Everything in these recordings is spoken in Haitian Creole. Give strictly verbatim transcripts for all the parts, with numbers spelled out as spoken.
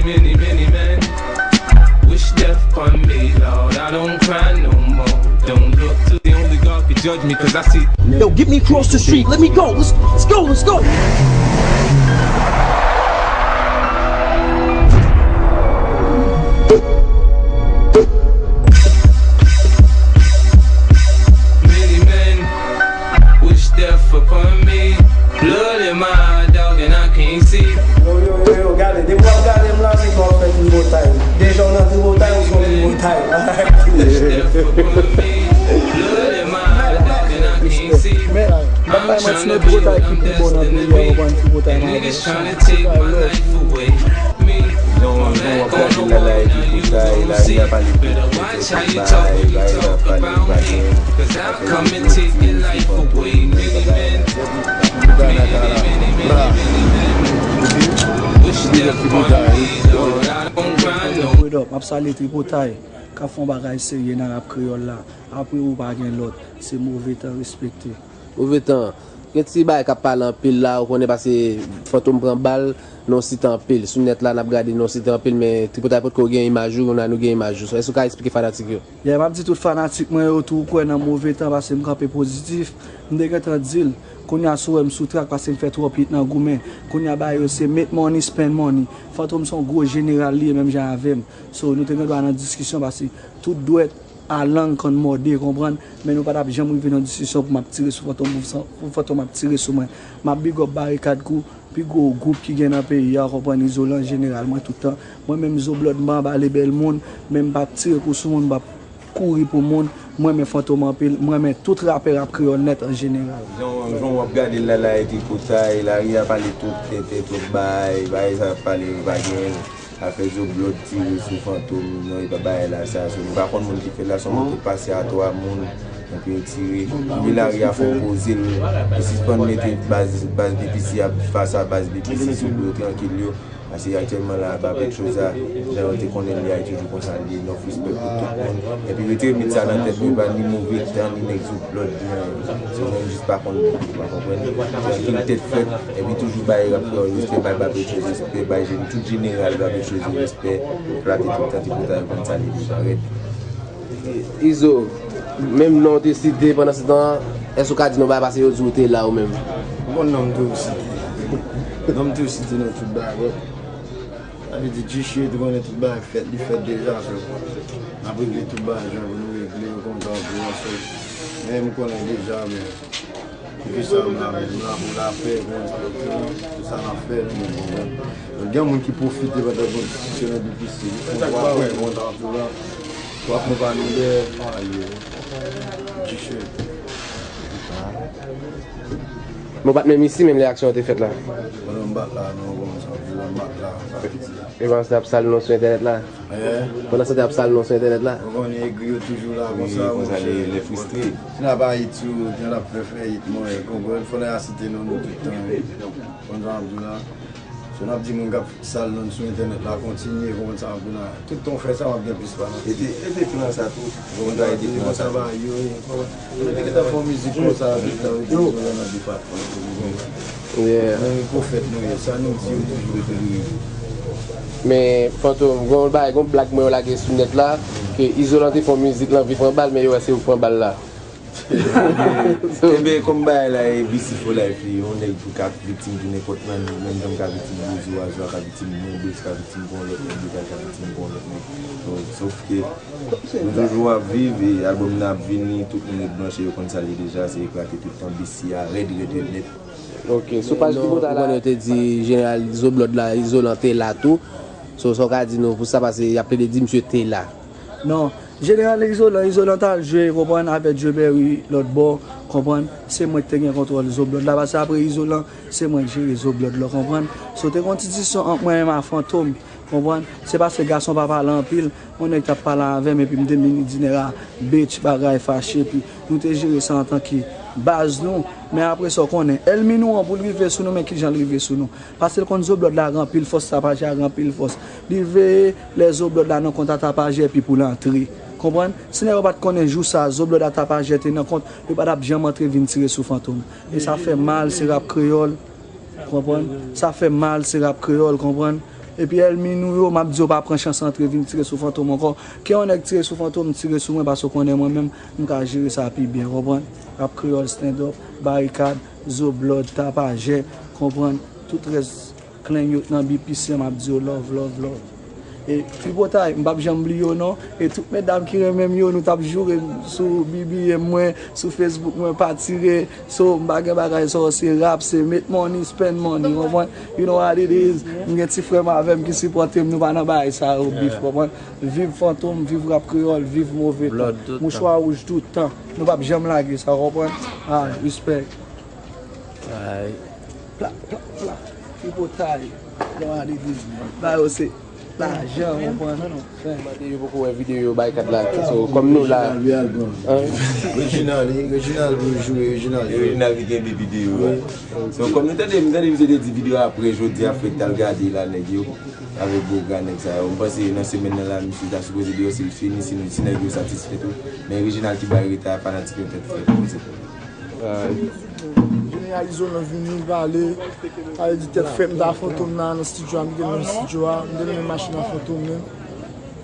Many, many men wish death upon me, Lord. I don't cry no more. Don't look to the only God can judge me, cause I see. Yo, get me across the street. Let me go. Let's, let's go. Let's go. Many men wish death upon me. Blood in my eye, dog, and I can't see. Yo, yo, yo, yo, gade, depi w ap gade m la, se ke w ap fè tripotay. Deja w nan tripotay, ou se yon tripotay. Wish death upon me. Blood in my eye, dog, and I can't see. Men, m ap bay manti, nou tripotay ki pi bon nan peyi a, ou konprann, tripotay nan. Niggas tryna take my life away. Jan w ap gade la, la, e tripotay, lari a pale tout, tout bagay, bagay la pale, bagay. Word up, m ap salye tripotay k ap fè yon bagay serye nan rap kreyòl la. Apre ou pa gen lòt, se Move Tan, respekte. Move Tan, gen ti bagay k ap pale anpil la, ou konnen, pase Fantom pran bal, non site anpil. Sou nèt la, n ap gade non site anpil, men tripotay potko gen imaj ou, nou gen imaj ou. So, èske w ka eksplike fanatik yo? Yeah, m ap di tout fanatik mwen yo tou kwè nan Move Tan, pase m kanpe pozitif. M te gentan di l, kounye a si w wè m sou trak, pase m fè twòp hit nan goumen. Kounye a bagay yo se make money, spend money. Fantom se yon gwo jeneral li ye, menm jan avè m. So, nou te gen dwa nan diskisyon, pase tout dwèt a lang konn mòde, konprann? Men nou pa t ap janm rive nan diskisyon pou m ap tire sou Fantom, pou Fantom ap tire sou mwen. M ap big up Barikad Crew, pi gwo gwoup ki gen nan peyi a, konprann, Izolan jeneral mwen tout tan. Mwen menm Zo Blood m pa anba lebèl moun, men m p ap tire kou sou moun, m p ap kouri pou moun. Mwen renmen Fantom anpil, mwen renmen tout rapè rap kreyòl nèt an jeneral. Jan, jan w ap gade l la, la e tripotay, lari a pale twòp tenten, twòp bagay, bagay sa ap pale yo pa gen. Afè Zo Blood tire sou Fantom, non, e pa bagay la sa. So, nou pa konn moun ki fè l la, se yon moun ki pase a twa moun, epi yo tire. Epi lari a fè w poze l. Yo sispann mete baz, baz B P C a fas a baz B P C sou do yo, trankil yo. Pase aktyèlman la, Babet Choza, jan yo te konnen l ye a, li toujou konsa l ye, enough respect pou tout moun. Epi retire mit sa nan tèt nou, e pa ni Move Tan, ni nèg Zo Blood, ni anyen. Se moun jis pa konn moun, ou pa konprann. Trankil tèt frèt, epi toujou bay rap kreyòl respè, bay Babetchòz respè, bay jeni, tout jeneral Babetchòz yo respè, plate tout tan, ti kouta yo konn sa li deja rèd. Izo, menm non w te site pandan se tan an, èske w ka di nou bagay pase yo di w te la ou menm? Bon, non m toujou site. Non m toujou site nan tout bagay. Sa vle di, G-Shit, ou konnen tout bagay fèt, li fèt deja, so. N ap regle tout bagay, jan pou nou regle yo kontan pou yo, so. Men m konnen deja, men, epi sa, m la, m la pou lapè, konn sa, tout sa n ap fè, nou, nou konprann. Donk, gen moun ki pwofite pandan gen yon diskisyon nan B P C, wi, konn twa pwen kontan tou la, twa pwen pa nou dèyè, nou ale, wi. G-Shit. Bon, ou pa t menm isi, menm lè aksyon an te fèt la? Bon, non, m pa t la, non, bon, sa vle di, m pa t la, sa vle di. E pandan se tan y ap sal non sou entènèt la? Hein? Pandan se tan y ap sal non sou entènèt la? Ou konnen egri yo toujou la konsa, wi, konsa, monchè. Lè, lè fristre. Si n ap Ayiti, ou, si n ap fè fè it, mwen, konprann, fò nèg la site non nou tout tan, wi. Konn sa m ap di w la. So, n ap di moun k ap sal non sou entènèt la, kontinye, konprann sa m ap di w la. Tout tan w fè sa, w ap gen plis pa nan. Ede, ede plan sa tou. Konn sa, ede plan sa tou. Konn sa ba yo, wi. Yo te gentan fè yon mizik konsa, tout tan, yo te nan depatman, wi. Yeah. Men pwofèt nou ye, sa nou di yo toujou rete nou ye. Men, Fantom, gon bagay, gon blag mwen yo lage sou nèt la, ke Izolan te fè yon mizik, l anvi pran bal, men yo wè se ou k pran bal la. Enben, kòm bagay la e B C for life, li, yon nèg pou ka viktim de nenpòt nan nou, menm jan m ka viktim de Zo a, Zo a ka viktim de mwen, Blaze ka viktim pou yon lòt nèg, Legal ka viktim pou yon lòt nèg. Donk, sòf ke nou toujou ap viv, e albòm nan ap vini, tout moun ret branche, yo konn sa l ye deja, se eklate tout tan, B C a rèd, rèd, rèd nèt. Ok, sou paj Twitter la. Ou konnen yo te di Jeneral Zo Blood la, Izolan te la tou. So, sa w ka di nou pou sa, paske y ap plede di misye te la. Non, Jeneral Izolan, Izolan t al jwe, konprann, avèk Joe Berry lòt bò, konprann, se mwen ki te gen kontwòl Zo Blood la, paske apre Izolan, se mwen ki jere Zo Blood la, konprann. So, te gen yon ti diskisyon ant mwen menm ak Fantom, konprann, se paske gason pa pale anpil, yon nèg t ap pale avè m, epi m te vin di nèg la, bitch, bagay, fache, epi nou te jere sa antanke baz nou, men apre sa, w konnen, ènmi nou an, pou l rive sou nou, men kijan l rive sou nou. Paske l konn Zo Blood la gen anpil fòs, Tapajè a gen anpil fòs. Li veye lè Zo Blood la nan kont a Tapajè epi pou l antre. Konprann? Si nèg yo pa t konnen jou sa a, Zo Blood a Tapajè te nan kont, yo pa t ap janm antre vin tire sou Fantom. E sa fè mal, se rap kreyòl. Konprann? Sa fè mal, se rap kreyòl, konprann? Epi ènmi nou yo, m ap di yo pa pran chans antre vin tire sou Fantom ankò. Ke yon nèg tire sou Fantom, tire sou mwen, paske w konnen mwen menm, m ka jere sa pi byen, konprann? Rap kreyòl, stand up, barikad, zo blòd, tapajè, konprann? Tout rès klengyot nan B P C, m ap di yo love, love, love. E tripotay, m p ap janm bliye yo non. E tout medam ki renmen m yo, nou t ap joure m sou B B M mwen, sou Facebook mwen, pa tire. So, m pa gen bagay sa, se rap, se make money, spend money, konprann? You know what it is. M gen ti frè m avè m ki sipòte m, nou pa nan bagay sa yo, beef, konprann? Viv Fantom, viv rap kreyòl, viv move tan. Mouchwa wouj tout tan. Nou p ap janm lage sa, konprann? Ah, respect. Pla, pla, pla. Tripotay. Lè w a legliz, ba yo se lajan, konprann? Mande yo poko wè videyo Barikad la. So, kòm nou la. Reginald, wi, Reginald, wi, joure Reginald. E Reginald ki kenbe videyo a. So, kòm nou tande, m tande misye te di videyo apre jodi a, fèk t al gade la, nèg yo. Avèk gwo gra nèg sa yo. M panse nan semèn nan la, misye ta sipoze deyò si l fini, si, si nèg yo satisfè tou. Men Reginald ki bay reta, fanatik yo tèt frèt, se pou. Jeneral Izolan vini pale, pale di tèt frèt, m ta Fantom nan, nan estidyo a, m te nan estidyo a, m te nan machin an Fantom menm.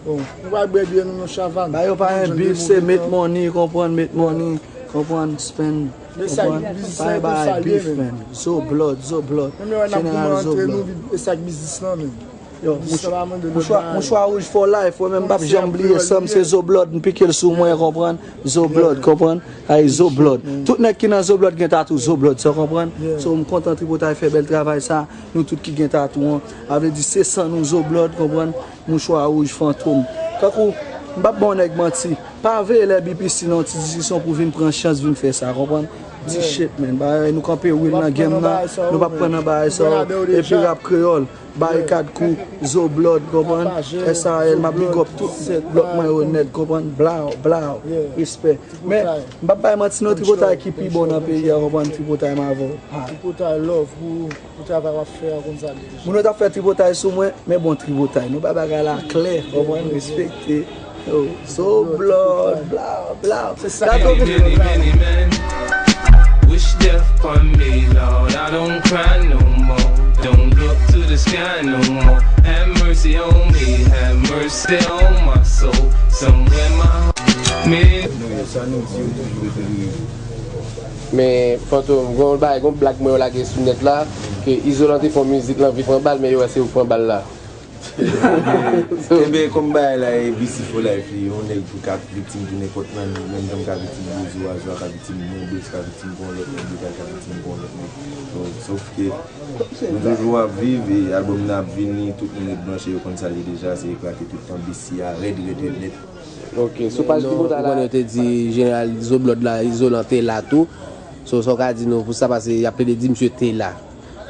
Bon, nou pral bwè byè nou nan Chavàn. Ba yo pa gen beef, se make money, konprann, make money, konprann, spend, konprann. Pa gen bagay beef, man. Zo blòd, zo blòd. Jeneral zo blòd. E sa k biznis lan menm. Yo, mouchwa wouj for life, mwen menm m p ap janm bliye sa m, se zo blòd, m pike l sou mwen, konprann? Zo blòd, konprann? Ay, zo blòd. Tout nèg ki nan zo blòd gen tatou zo blòd, sa w konprann? So, m kontan Tripotay fè bèl travay sa, nou tout ki gen tatou an. A vle di, se san nou zo blòd, konprann? Mouchwa wouj Fantom. Tankou, m p ap ba yon nèg manti, pa veye lè B P C nan yon ti diskisyon pou vin pran chans, vin fè sa, konprann? Ti shit, man. Bagay, nou kanpe real nan game nan, nou p ap pran nan bagay sa yo. Epi rap kreyòl. Barikad kou, zo blòd, konprann? S A L, m ap big up tout blòk mwen yo nèt, konprann? Blaw, blaw, respè. Men, m p ap bay manti non, Tripotay ki pi bon nan peyi a, konprann? Tripotay m avè w. Tripotay love pou, pou travay w ap fè a, konn sa l ye. Moun yo t ap fè tripotay sou mwen, men bon tripotay. Nou bay bagay la klè, konprann? Respekte. Yo, zo blòd, blaw, blaw. Se sa ki many, many men wish death upon me, Lord. I don't cry no more. Don't look to the sky no more. Have mercy on me, have mercy on my soul. Somewhere my heart, man. Men, Fantom, gon bagay, gon blag mwen yo lage sou nèt la, ke Izolan te fè yon mizik, l anvi pran bal, men yo wè se ou k pran bal la. Enben, kòm bagay la e B C for life, li, yon nèg pou ka viktim de nenpòt moun, menm jan m ka viktim de zo a, zo a ka viktim de mwen, Blaze ka viktim pou yon lòt nèg, Brutal ka viktim pou yon lòt nèg. So, sòf ke nou toujou ap viv, e albòm nan ap vini, tout moun ret branche, yo konn sa l ye deja, se eklate tout tan, B C a rèd, rèd, rèd nèt. Ok, sou paj Tripotay la. Ou konnen yo te di Jeneral Zo Blòd la, Izolan te la tou. So, sa w ka di nou pou sa, paske y ap plede di misye te la.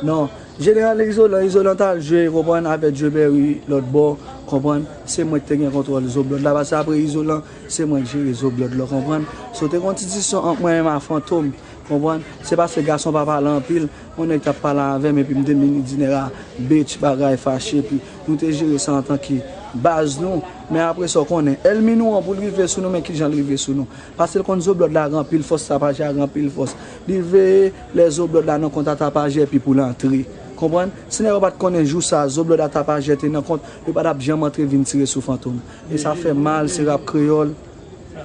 Non, Jeneral Izolan, Izolan t al jwe, konprann, avèk Joe Berry lòt bò, konprann, se mwen ki te gen kontwòl Zo Blòd la, paske apre Izolan, se mwen ki jere Zo Blòd la, konprann. So, te gen yon ti diskisyon ant mwen menm a Fantom, konprann, se paske gason pa pale anpil, yon nèg t ap pale avè m, epi m te vin di nèg la, bitch, bagay, fache, epi nou te jere sa antanke baz nou, men apre sa, w konnen, ènmi nou an, pou l rive sou nou, men kijan l rive sou nou. Paske l konn Zo Blòd la gen anpil fòs, tapajè a gen anpil fòs. Li veye lè Zo Blòd la nan kont a tapajè epi pou l antre. Konprann? Si nèg yo pa t konnen jou sa, Zo Blòd a tapajè te nan kont, yo pa t ap janm antre vin tire sou Fantom. E sa fè mal, se rap kreyòl.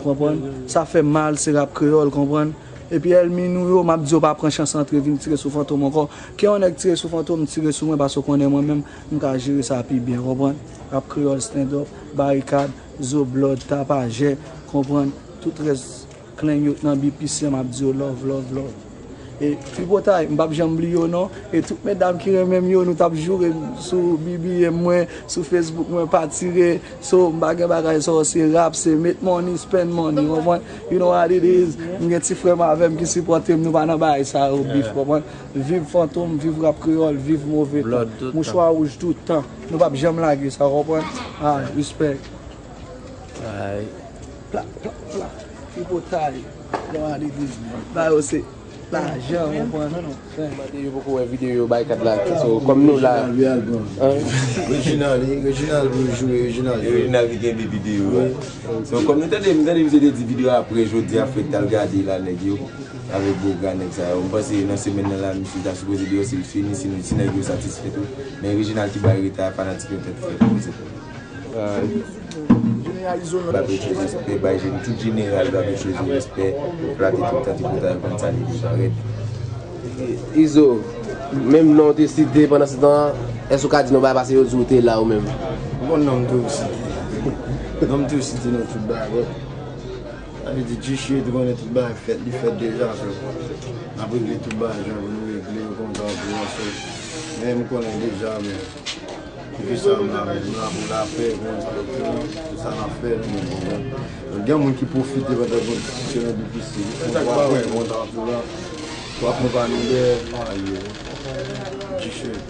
Konprann? Sa fè mal, se rap kreyòl, konprann? Epi ènmi nou yo, m ap di yo pa pran chans antre vin tire sou Fantom ankò. Ke yon nèg tire sou Fantom, tire sou mwen, paske w konnen mwen menm, m ka jere sa pi byen, konprann? Rap kreyòl, stand up, barikad, Zo Blòd, tapajè, konprann? Tout rès klengyot nan B P C, m ap di yo love, love, love. E tripotay, m p ap janm bliye yo non. E tout medam ki renmen m yo, nou t ap joure m sou B B M mwen, sou Facebook mwen, pa tire. So, m pa gen bagay sa, se rap, se make money, spend money, konprann? You know what it is. M gen ti frè m avè m ki sipòte m, nou pa nan bagay sa yo, beef, konprann? Viv Fantom, viv rap kreyòl, viv move tan. Mouchwa wouj tout tan. Nou p ap janm lage sa, konprann? Ah, respect. Pla, pla, pla. Tripotay. Lè w a legliz, ba yo se Lajan, ou konprann? Mande yo poko wè videyo yo bay kat la. So, kòm nou la. Reginald, wi, Alban. Hein? Reginald, wi, Reginald, wi, jwe Reginald. Reginald ki genbe videyo a. Wi. So, kòm nou tande, m tande misye te di videyo a apre jodi a, Fred t al gade la, nèg yo. Avèk Boga, nèg sa yo. M panse nan semèn nan la, misye ta sipoze deyò si l fini, si, si nèg yo satisfè tou. Men Reginald ki bay reta, fanatik yo tèt frèt, se pou. Ba Bèl Chòz respè, bay jeni tout jeneral Ba Bèl Chòz yo respè, yo flate tout tan, ti kota yo konn sa li deja rèd. Izo, menm non w te site pandan se tan an, èske w ka di nou bagay pase yo di w te la ou menm? Bon, non m toujou site. Non m toujou site nan tout bagay. Sa vle di, G-Shade konnen tout bagay fèt, li fèt deja, so. N ap regle tout bagay jan pou nou regle yo konsa pou yo, so. Men m konnen deja, men. Epi sa m la, men m la pou lapè, pou enspeksyon, pou sa n ap fè, nou menm, konprann. Donk, gen moun ki pwofite pandan kondisyonèl difisil. Fè sa k pa wè, konsa pou la. W ap pran pa nou dèyè, aye. G-Shade.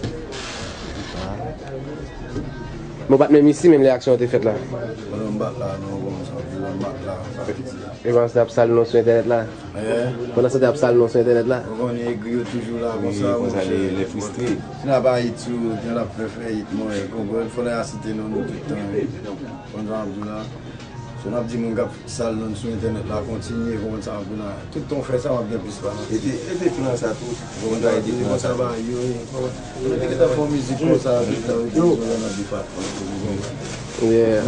Bon, pa t menm isi, menm lè aksyon an te fèt la. Bon, non, m pa t la, non, konsa pou la, m pa t la. E pandan se tan y ap sal non sou entènèt la? Hein? Pandan se tan y ap sal non sou entènèt la? Ou konnen egri yo toujou la konsa, konsa, monchè. Lè, lè fristre. Si n ap Ayiti, si n ap fè fèyit, mwen, konprann, fò nèg la site non nou tout tan, wi. Konn sa m ap di w la. So, n ap di moun k ap sal non sou entènèt la, kontinye, konprann sa m ap di w la. Tout tan w fè sa, w ap gen plis fanatik. Ede, ede plan sa tou. Konprann sa, ede plan sa. Konsa ba yo, wi. Mwen te gentan fè yon mizik konsa, tout tan, wi, tout tan, nan depa. Yeah.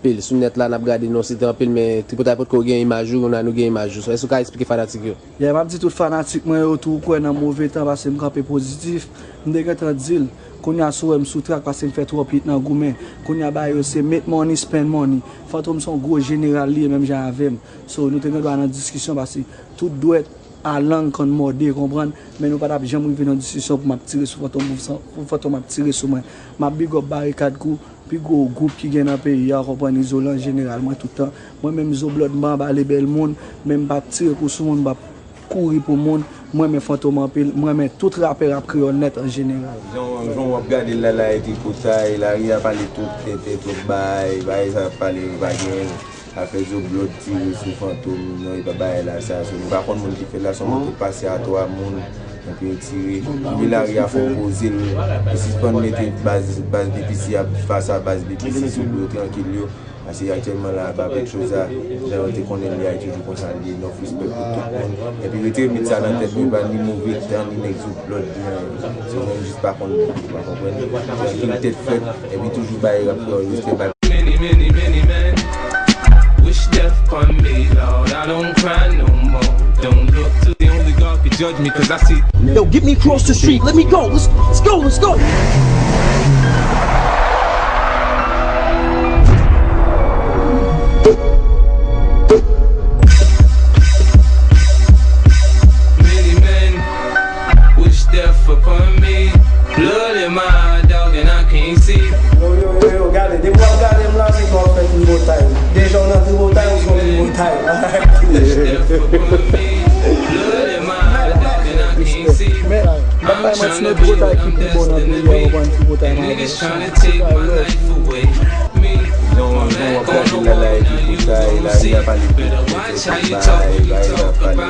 Pil sou nèt la, n ap gade non site anpil, men Tripotay potko gen imaj ou, kounye a nou gen imaj ou. So, èske w ka eksplike fanatik yo? Yeah, m ap di tout fanatik mwen yo tou kwè nan Move Tan, paske m kanpe pozitif. M te gentan di l, kounye a si w wè m sou trak, paske m fè twòp hit nan goumen. Kounye a bagay yo se make money, spend money. Fantom se yon gwo jeneral li ye, menm jan avè m. So, nou te gen dwa nan diskisyon, paske tout dwèt a lang konn mòde, konprann? Men nou pa t ap janm rive nan diskisyon pou m ap tire sou Fantom, pou Fantom ap tire sou mwen. M ap big up Barikad Crew, pi gwo gwoup ki gen nan peyi a, w konprann, Izolan jeneral mwen tout tan. Mwen menm Zoblòd m pa anba lebèl moun, men m p ap tire kou sou moun, m p ap kouri pou moun. Mwen renmen Fantom anpil, mwen renmen tout rapè rap kreyòl nèt an jeneral. Jan, jan w ap gade l la, la e tripotay, lari a pale twòp tenten, twòp bagay, bagay sa ap pale yo pa gen. Afè Zoblòd tire sou Fantom, non, e pa bagay la sa, so, nou pa konn moun ki fè l la, se yon moun ki pase a twa moun, epi yo tire. Epi lari a fè w poze l, yo sispann mete baz, baz B P C a fas a baz B P C sou do trankil yo. Paske aktyèlman la, Babèt Choza, jan yo te konnen l ye a, li toujou konsa l ye, enough respect pou tout moun. Epi rete met sa nan tèt nou, pa ni Move Tan, ni nèg Zoblòd, ni anyen. Se yon moun jis pa konn moun, ou pa konprann? Trankil, tèt frèt, epi toujou bay rap kreyòl respè, bay Many, many, many men wish death upon me, Lord. I don't cry no more. Don't look to the only God could judge me, 'cause I see. Yo, get me across the street. Let me go. Let's, let's go. Let's go. Many men wish death upon me. Blood in my eye, dog, and I can't see. Yo, yo, yo, yo, gade, depi w ap gade m la, se ke w ap fè tripotay. Deja w nan tripotay, ou se yon tripotay. Wish death upon me. Blood in my eye, dog, and I can't see. I'm trying to be what I'm destined to be. And niggas trying to take my life away. Jan, jan w ap gade l la, la e tripotay, lari a pale twòp tenten, twòp bagay, lari a pale bagay.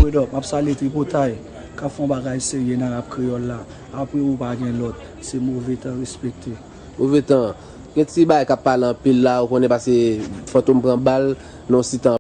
Word up, m ap salye tripotay k ap fè yon bagay serye nan rap kreyòl la. Apre ou pa gen lòt, se Move Tan, respekte. Move Tan, gen ti bagay k ap pale anpil la, ou konnen, paske Fantom pran bal nan yon sitan.